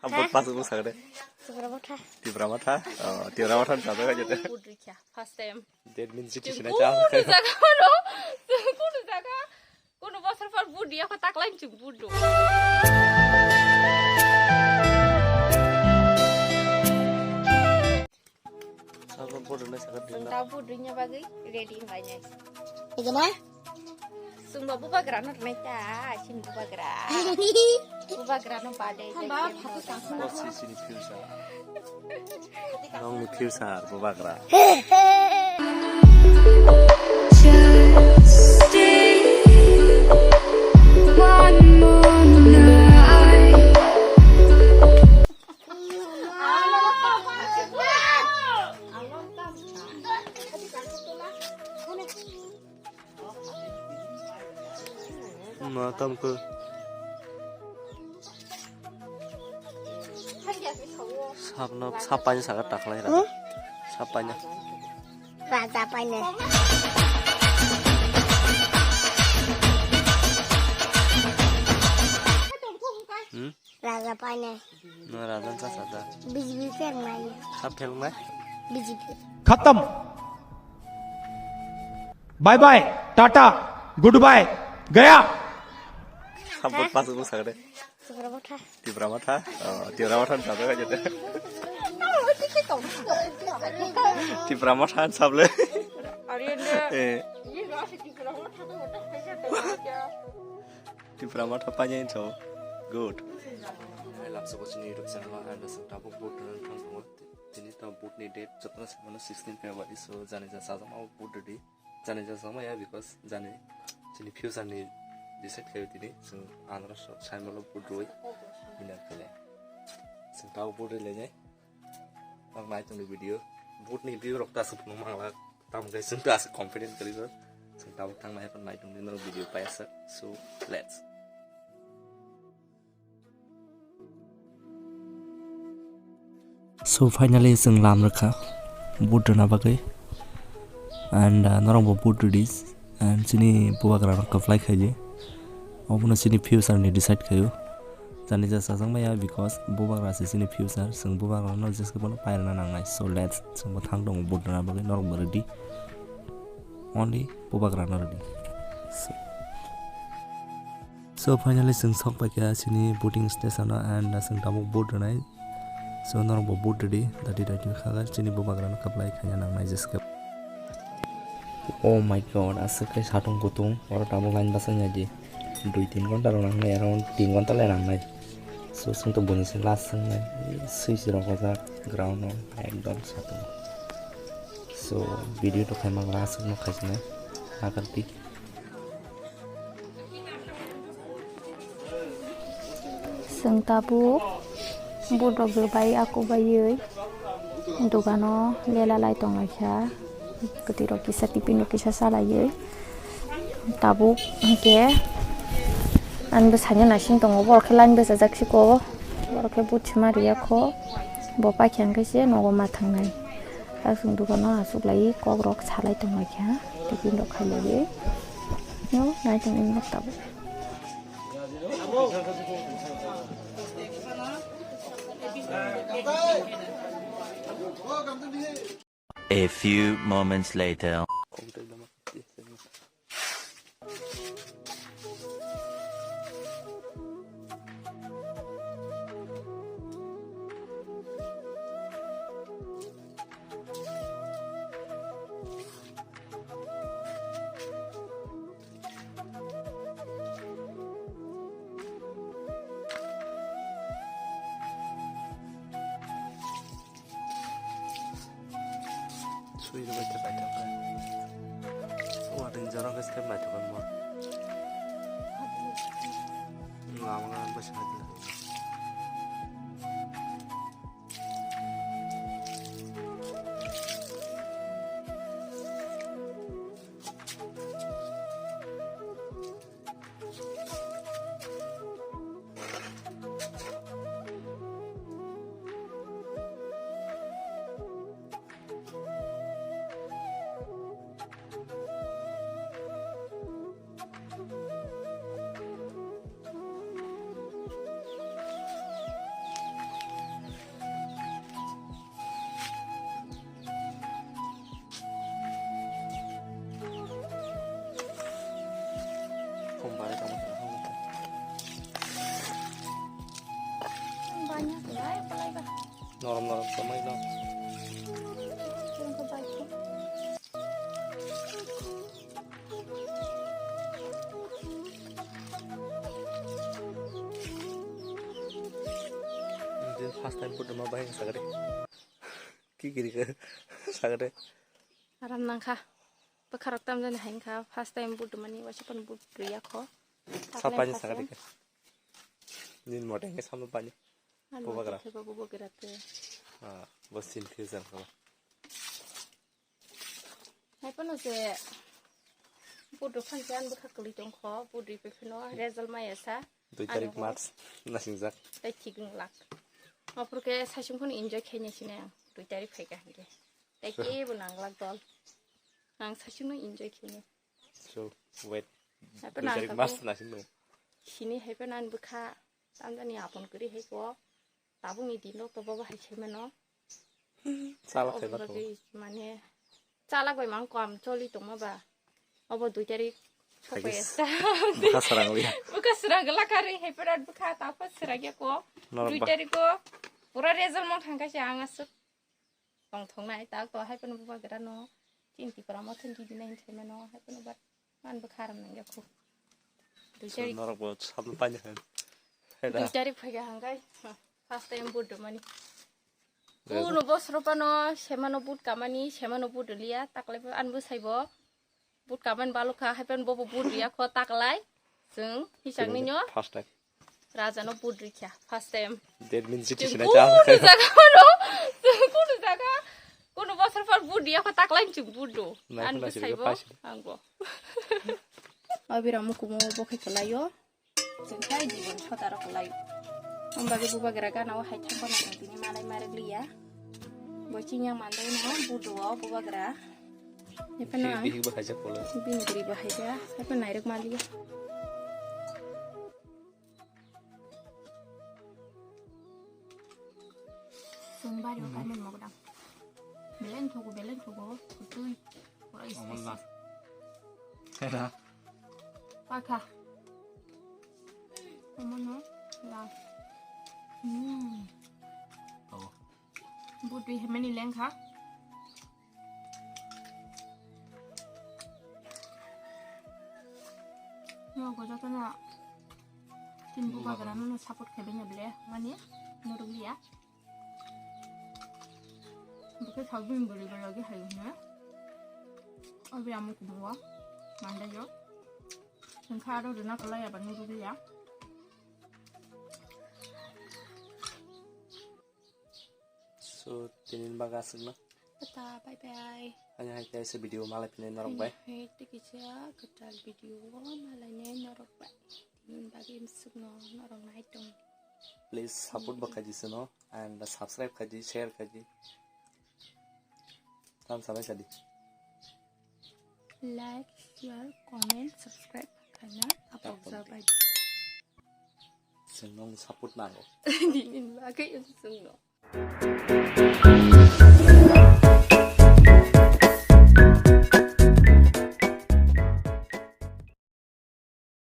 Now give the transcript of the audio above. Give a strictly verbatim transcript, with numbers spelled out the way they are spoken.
Habot pasuk bwsakde. Tipra Motha. Tipra Motha. Oh, Tipra Motha ni sajak kha jete. Vote rikha, first time. That means jiti sinai ta. Kuno jaga mano. Kuno jaga. Kuno bosor por vote diya ko taklai chung vote do. Sabo vote rwna sakha. Chwng ta vote rwna bagwi ready wnglainai. Ego na? Chwngbo bubagrano rwnai ta, chini bubagra. Bubagrano bade. Hamba phato tangkha. What's his in future? Nongni future bubagra. Just stay one more night. Ma tam ko. Sapno, sap paina sakha taklai ra. Hmm? Sap paina. Raja paina. Hmm? Raja paina. No, Raja sa sa da. B J P phelnai. Sap phelnai? B J P. Khatam. Bye bye, tata, goodbye, gaya. Habot pasuk bwsakde. Tipra Motha. Tipra Motha. Oh, Tipra Motha ni sajak kha jete. Tipra Motha ni sable. Eh. Tipra Motha paina so. Good. Hai lamsa bo chini YouTube channel and sa tabuk vote rwna thang tongo. Tini to vote ni date jotno samano sixteen February, so jani ja sajak ma vote rwdi. Jani ja sama ya, because jani chini future ni decide khayo tini, chwng andro so sai malo vote rwi winner khaile. Chwng tabo vote rwi lainai. Ang nai tongni video. Vote ni view rok ta aswk phunuk mangla. Tamo khe chwng ta aswk confident kwrwi bo. Chwng tabo thang nai phano nai tongni norok video paiya sak. So, let's. So finally chwng lam rwkha vote rwna bagwi, and, uh, norokbo vote rwdi, and chini bubagrano kwplai khaidi, obono chini future ni decide khaio. Jani ja sajak maya, because bubagra se chini future, chwng bubagrano jeske bono pairwna nangnai. So let's, chwngbo thang tongo vote rwna bagwi, norokbo rwdi, only bubagrano rwdi. So, So finally chwng sok paikha chini voting station o, and chwng tabuk vote rwnai. So norok bo vote rwdi, dati dati khaga chini bubagrano kwplai khaina nangnai jeske. Oh my God, aswk khe satung kutung, oro tabuk line bwsai nai di. Dui tin ghonta rok nangnai, around tin ghonta lai nangnai. So chwng to buini se last swngnai, switch rok ojak ground o ekdom satung. So video to khaima aswk no khaisnai, nakardi. Chwng tabuk budok rwbai aku baiwi dogano lela lai tonglaikha, kwtwirok kisa tiffin rok kisa chalaiwi tabuk hinkhe ani bwsano naising tongo, borok khe line bwchajak siko, borok khe but sima riyakho, bo paikha hinkhe se nogo ma thangnai. Aswk dogano aswk lai kok rok salai tonglaikha, tiffin rok khailaiwi. No, nai tongwi nok tabuk. A few moments later. Sui rwbai khe naithok khe. Watwi jorok khe se naithok khe mo. Lama lama bwsa. Norom norom tongmani no. First time photo ma bahai sakari. Ki kiri ka sakari. Aram nangkha. Bwkharok tamjani hai wngkha, first time but mani waisa phano but rwya kho. Sap pani sakha dikhe. Nini mote hwnkhe samno pani. Ani Bubagra. Mote khe bo bubagra te. Ah, bo sin future kho. Hai phano je but rw phan je ani bwkha kwlwi tongkho, but rw phano result maya sa. Dui tarik March nasingjak. Tai thik wnglak. Aphuru khe saichung phano enjoy khainai sinai ang. Dui tarik phaikha hinkhe. Tai kebo nanglak dol. Ang saichungno enjoy khainai. So, wait. Hai phano Dui tarik ang March tabuk nasingo. Sini hai phano ani bwkha tamjani apon kwrwi hai kho. Tabukni dino to baba hai khe mano. Chala Obo khaiba to. Bagwi mane chala bai mang kam choli tongma ba. Obo dui tarik sokpaiya sa. Bwkha srang liya. Bwkha srang la kari hai pura bwkha ta pa srang ya ko. Norok Dui ba. Tarik ko pura result mang thang kaisa ang asuk. Tong thong nai ta ko hai pun bubagra no. Chin ti pura mo thun di nai thai mano hai pun ba. Man bwkha ram nang ya ko. Dui So, tarik. Norok bo sab pani han. Hai da. Dui tarik phai ga hang kai. First time but mani. Kuno bosro pano semano but kamani, semano but liya, taklai pano an bwsai bo but kaman balukha, hai pano bobo but liya kho taklai. Chwng hisang ninyo First time. Raja no but rikha, first time. That means it Chwng is kuno jaga no, chwng kuno jaga, kuno bosro pano but liya kho taklai chwng but do. Nai An khna bwsai sirga bo, paisa. Ang bo. Abira mukumo bo khai kalayo. Chwng khai jibon sotaro kwlai. Ang bagwi bubagra gana o hai thang kono tini malai marwk liya. Bo chini yang mandai no budu o bubagra. Ephano ang Bihik bo khaijak polo. Bini guri bo haija. Ephano nairok maliya. Chwng bari o kaimani mokdang. Belen thugo, belen thugo. Kutui. Pura Omo ispisi. La. Hera. Pakha. Omono la. Hmm. Oh. Butwi hemani lengkha. Nogo jotono tin bubagra nono support khaibainya ble mani norok liya. Bokhe sabun bwrwi ba logi hai hwnwi. Obo amo kubuo mandaio. Hwnkha aro rwna kwlai aba nurukliya. So, tinin baga aswkno. Tata, bye bye. Ani hai kaisa video malai phine norok bai. Hai tei kisa kwtal video malai ne norok bai. Tinin bagwi swkno norok nai tong. Please support bo khaidi sino and subscribe khaidi, share khaidi. Tam salai sadi. Like, share, comment, subscribe khaina apok jabai. Chwng nong support nango. Tinin bagwi swkno.